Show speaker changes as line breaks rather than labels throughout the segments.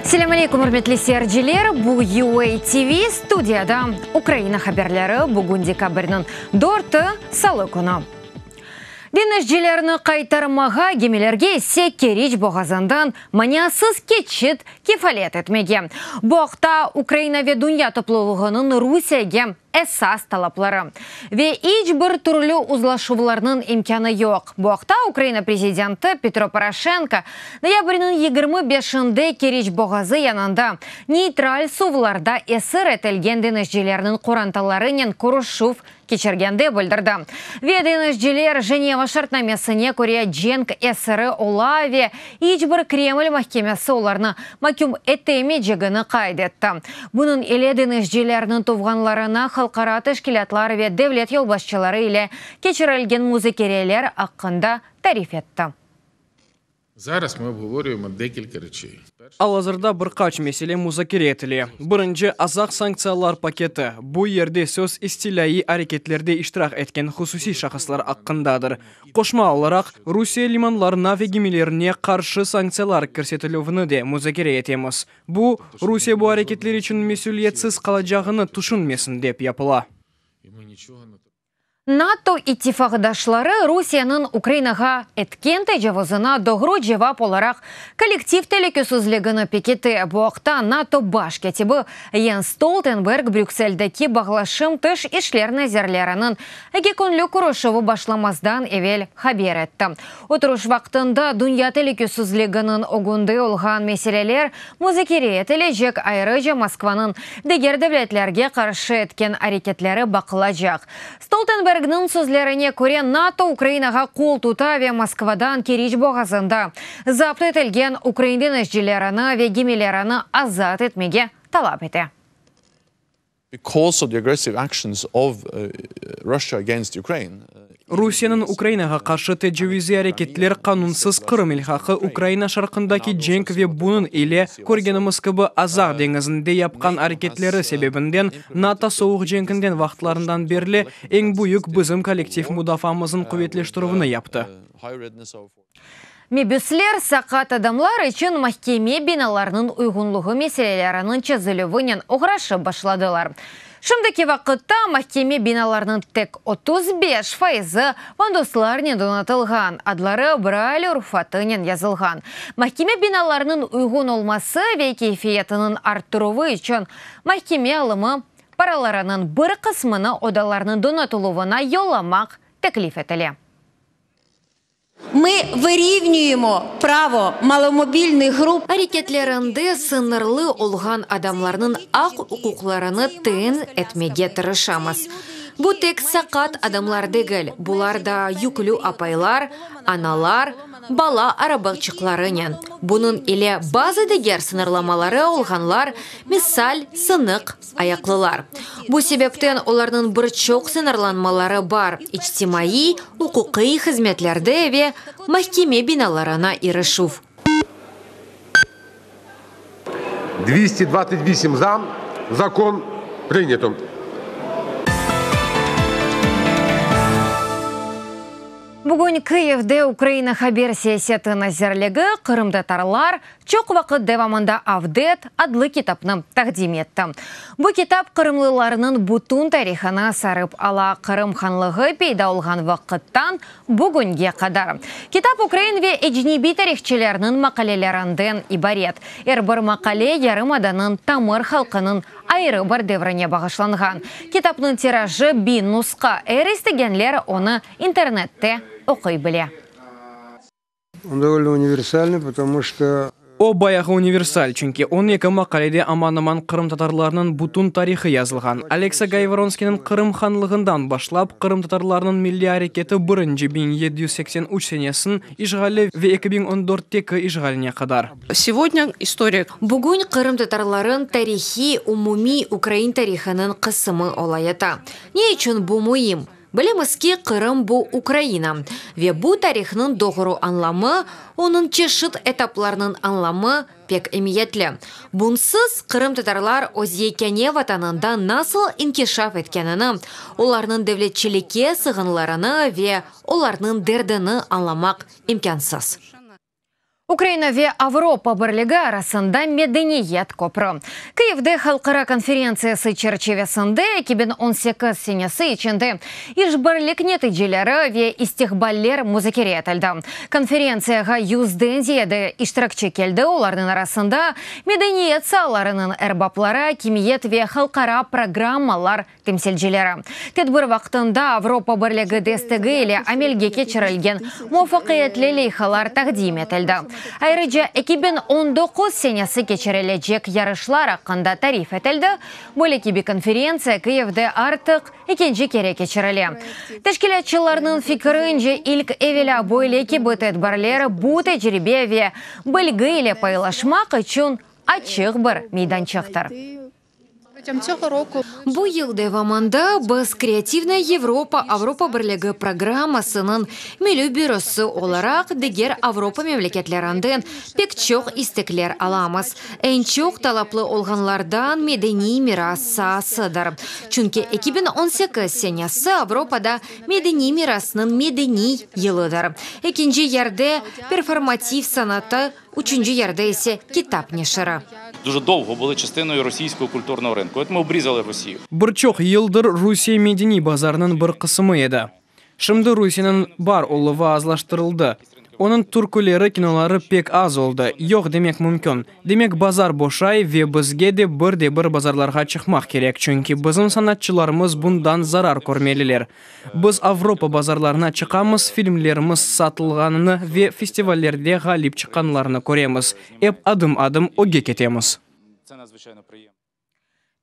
Selâm aleykum, ürmetli seyirciler! Bu UA TV, studiyada Ukraina haberleri, bugün dekabrniñ dörtü, salı künü. Deñizcilerni qaytarmağa, gemilerge ise Keriç boğazından maniasız keçit kefalet etmege. Bu aqta Ukraina ve dünya toplulığınıñ Rusiyege esas talapları. Ve iç bir türlü uzlaşuvlarnıñ imkânı yoq. Bu aqta Ukraina prezidenti Petro Poroşenko noyabrniñ 25-nde Keriç boğazı yanında neytral suvlarda esir etilgen deñizcilerniñ qorantalarınen körüşüv keçirgende bildirdi. Ve deñizciler Jeneva şartnamesine köre cenk esiri ola ve iç bir Kreml mahkemesi olarnı maküm etemeycegini qayd etti. Bunıñ ile deñizcilerniñ tuvğanlarına halqara teşkilâtlar ve devlet yolbaşçıları ile keçirilgen muzakereler aqqında tarif etti.
Zaraz mı obgovorüyemo dekilka reçey.
Al-azırda bir qaç mesele muzakere etile. Birinci, Azaq sanktsiyalar paketi. Bu yerde söz istilâiy areketlerde iştirak etken hususiy şahıslar aqqındadır. Qoşma olaraq, Rusiye limanlarına ve gemilerine qarşı sanktsiyalar kirsetilüvini de muzakere etemiz. Bu, Rusiye bu areketler içün mesüliyetsiz qalacağını tüşünmesin dep yapıla.
NATO ittifaqdaşları Rusiyeniñ Ukrainağa etken tecavuzına doğru cevap olaraq kollektiv telükesizligini pekite. Bu aqta NATO baş kâtibi Jens Stoltenberg Brükseldeki Bağlaşım tış işler nazirleriniñ eki künlük körüşüvi başlamazdan evel haber etti. Oturış vaqtında dünya telükesizliginiñ ögünde olğan meseleler muzakere etilecek, ayrıca Moskvanıñ diger devletlerge qarşı etken areketleri baqılacaq. Stoltenbergniñ sözlerine köre, NATO Ukrainağa qol tuta ve Moskvadan Keriç boğazında zapt etilgen ukrain deñizcilerini ve gemilerini azat etmege talap ete.
Because of the aggressive actions of Russia against Ukraine.
Rusiyeniñ Ukrainağa qarşı tecavüziy areketler, qanunsız Qırım ilhaqı, Ukraina şarqındaki cenk ve bunıñ ile, körgenimiz kibi, Azaq deñizinde yapqan areketleri sebebinden NATO Sovuq cenkinden vaqıtlarından berli eñ büyük bizim kollektiv mudafaamıznıñ quvetleştirüvini yaptı.
Mebüsler saqat adamlar içün mahkeme binalarınıñ uyğunlığı meseleleriniñ çezilüvinen oğraşıp başladılar. Şimdiki vaqıtta mahkeme binalarınıñ tek 35 faizi panduslarnen donatılğan, adları Brayl urufatınen yazılğan. Mahkeme binalarınıñ uyğun olması ve keyfiyetiniñ arttıruvı içün mahkeme alımı paralarınıñ bir qısmını odalarnıñ donatıluvına yollamaq teklif etile.
Mı vırivnüyemo pravo malomobilnıh grup.
Areketlerinde sıñırlı olğan adamlarnıñ aq-uquqlarını tein etmege tırışamız. Bu tek saqat adamlar degil, bular da yüklü apaylar, analar, bala arabaçıqlarınen. Bunıñ ile bazı diger sıñırlamaları olğanlar, misal, sınıq ayaqlılar. Bu sebepten olarnıñ bir çoq sıñırlanmaları bar, içtimaiy, uquqiy hızmetlerde ve mahkeme binalarına irişüv.
228 za. Закон прийнято.
Bugün Kıyivde Ukraina haber siyaseti nazirligi Qırımtatarlar, çoq vaqıt devamında Avdet adlı kitapnı taqdim etti. Bu kitap qırımlılarnıñ bütün tarihını sarıp ala, Qırım hanlığı peyda olğan vaqıttan bugünge qadar. Kitap ukrain ve ecnebiy tarihçilerniñ maqalelerinden ibaret. Er bir maqale yarımadanıñ tamır halqınıñ ayrı bir devrine bağışlanğan. Kitapnıñ tirajı biñ nusqa, er istegenler onı internette oquy bile.
On довольно универсальный, потому что.
O bayağı universal, çünki 12 maqalede aman-aman qırımtatarlarnıñ bütün tarihı yazılğan. Oleksa Gayvoronskiyniñ Qırım hanlığından başlap, qırımtatarlarnıñ milliy areketi birinci 1783 senesiniñ işğali ve 2014-teki işğaline qadar.
Segodnâ istoriya.
Bugün qırımtatarlarıñ tarihi umumiy ukrain tarihınıñ qısımı olayata. Ne içün bu müim? Bilemiz ki, Qırım bu Ukraina. Ve bu tarihnıñ doğru añlamı, onıñ çeşit etaplarınıñ añlamı pek emiyetli. Bunsız qırımtatarlar öz yekâne vatanında nasıl inkişaf etkenini, olarnıñ devletçilikke sığınlarını ve olarnıñ derdini añlamaq imkânsız. Ukraina ve Avropa Birligi arasında medeniyet köprü. Kyivde halqara konferentsiyası çerçivesinde 2018 senesi içinde işbirlik neticeleri ve istiqballer muzakere etildi. Konferentsiyağa yüzden ziyade iştirakçi keldi, olarnıñ arasında medeniyet saalarınıñ erbapları, akimiyet ve halqara programmalar temsilcileri. Tedbir vaqtında Avropa Birligi destegi ile amelge keçirilgen muvafaqiyetli leyhalar taqdim etildi. Ayrıca, 2019 senesi keçirilecek yarışlar aqqında tarif etildi, böyle kibi konferentsiya Kıyivde artıq ekinci kere keçirile. Teşkilâtçılarnıñ fikirince, ilk evelâ böyle kibi tedbirler bu tecribe ve bilgi ile paylaşmaq içün açıq bir meydançıqtır. Bu yıl devamında biz Kreativnaya Yevropa Avropa Birligi programmasınıñ Milliy bürosı olaraq diger Avropa memleketlerinden pek çoq istekler alamız. Eñ çoq talaplı olğanlardan medeniy miras saasıdır. Çünki 2018 senesi Avropada medeniy mirasnıñ medeniy yılıdır. Ekinci yerde performativ sanatı, Üçünci yerde ise kitap neşiri.
Дуже довго були частиною російського культурного ринку. От ми обрізали Росію.
Bir çoq yıldır Rusiye medeniy bazarınıñ bir qısımı edi. Şimdi Rusiyeniñ bar oluvı azlaştırıldı. Onıñ türküleri, kinoları pek az oldı, yoq demek mümkün. Demek, bazar boşay ve bizge de bir de bir bazarlarğa çıqmaq kerek, çünki bizim sanatçılarımız bundan zarar körmeliler. Biz Avropa bazarlarına çıqamız, filmlerimiz satılğanını ve festivallerde ğalip çıqqanlarını köremiz. Ep adım-adım ögge ketemiz.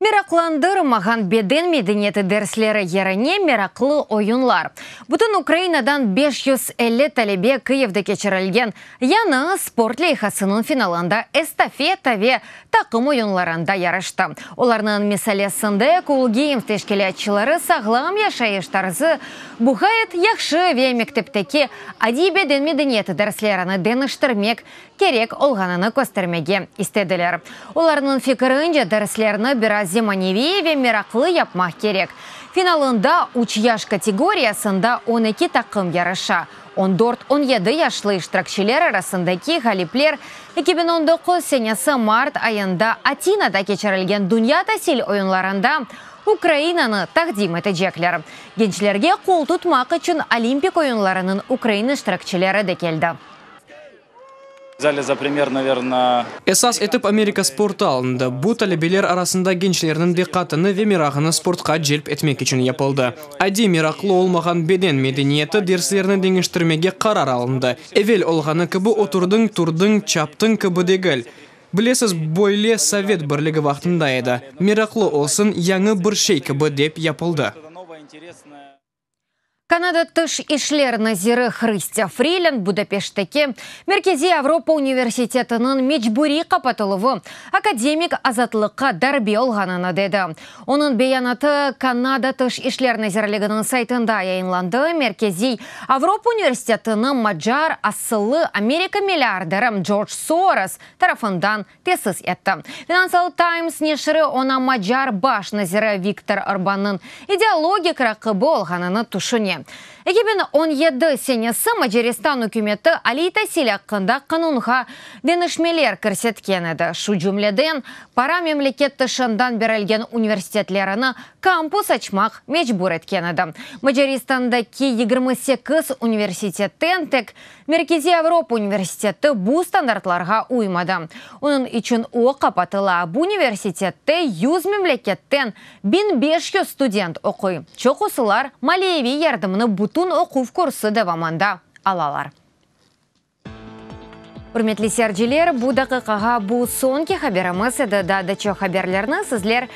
Meraqlandırmağan beden medeniyeti dersleri yerine meraqlı oyunlar. Bütün Ukrainadan 550 talebe Kıyivde keçirilgen Yañı sport leyhasınıñ finalında estafeta ve taqım oyunlarında yarıştı. Olarnıñ misalesinde Cool Games teşkilâtçıları sağlam yaşayış tarzı, bu ğayet yahşı ve mektepteki adiy beden medeniyeti derslerini deñiştirmek kerek olğanını köstermege istediler. Olarnıñ fikirince, derslerni biraz zemaneviy ve meraqlı yapmaq kerek. Finalında üç yaş kategoriyasında 12 taqım yarışa. On dört, on yedi yaşlı iştirakçiler arasındaki ğalipler 2019 senesi mart ayında Atinada keçirilgen Dünya tasil oyunlarında Ukrainanı taqdim etecekler. Gençlerge qol tutmaq içün Olimpik oyunlarınıñ ukrain iştirakçileri de keldi.
Взяли за пример, наверное.
Esas etip Amerika sportı alındı. Bu, talebeler arasında gençlerniñ diqqatını ve merağını sportqa celp etmek içün yapıldı. Adiy, meraqlı olmağan beden medeniyeti derslerini deñiştirmege qarar alındı. Evel olğanı kibi oturdıñ, turdıñ, çaptıñ kibi degil. Bilesiz, böyle Sovet Birligi vaqtında edi. Meraqlı olsun, yañı bir şey kibi dep yapıldı.
Kanada tış işler naziri Hristâ Frilend Budapeştteki Merkeziy Avropa universitetiniñ mecburiy qapatıluvı akademik azatlıqqa darbe olğanını dedi. Onıñ beyanatı Kanada Tış işler nazirliginiñ saytında yayınlandı. Merkeziy Avropa universitetini macar asıllı Amerika milliarderi Corc Soros tarafından tesis etti. Financial Times neşiri oña macar baş naziri Viktor Orbannıñ ideologik raqibi olğanını tüşüne. 2017 senesi Macaristan ükümeti aliy tasil aqqında qanunğa deñişmeler kirsetken edi, şu cümleden, para memleket tışından berilgen universitetlerini kampus açmaq mecbur etken edi. Macaristandaki 28 universitetten tek Merkeziy Avropa universiteti bu standartlarğa uymadı, onıñ içün o qapatıla. Bu universitette 100 memleketten 1500 student oquy, çoqusılar maliyeviy yardımnı bütün oquv kursı devamında alalar. Ürmetli seyirciler, bu daqiqağa bu soñki haberimiz edi. Daa da çoq haberlerni sizler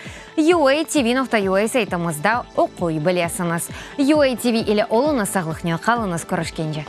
UATV.UA saytımızda oquy bilesiñiz. UATV ile oluñız, sağlıqnen qalıñız, körüşkence.